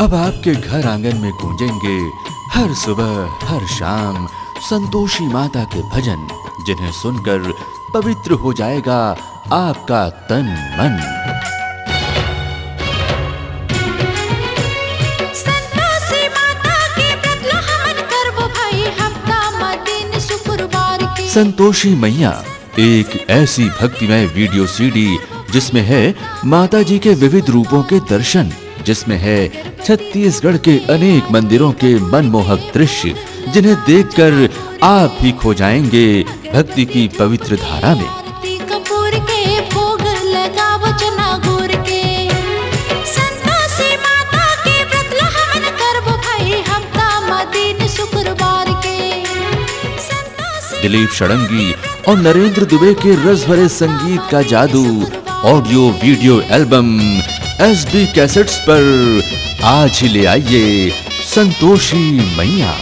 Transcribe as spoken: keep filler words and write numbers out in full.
अब आपके घर आंगन में गूंजेंगे हर सुबह, हर शाम संतोषी माता के भजन, जिन्हें सुनकर पवित्र हो जाएगा आपका तन मन। संतोषी माता के व्रत ला हमन करबो भाई, हफ्ता म दिन शुक्रवार के। संतोषी मैया एक ऐसी भक्तिमय वीडियो सीडी, जिसमें है माता जी के विविध रूपों के दर्शन, जिसमें है छत्तीसगढ़ के अनेक मंदिरों के मनमोहक दृश्य, जिन्हें देखकर आप भी खो जाएंगे भक्ति की पवित्र धारा में। आरती कपूर के भोग लगावो चना गुड़ के। संतोषी माता के व्रत ला हमन करबो भाई, हफ्ता म दिन शुक्रवार के। संतोषी दिलीप षडंगी और नरेंद्र दुबे के रस भरे संगीत का जादू, audio video album SB cassettes पर। आज ही ले आइए संतोषी मैया।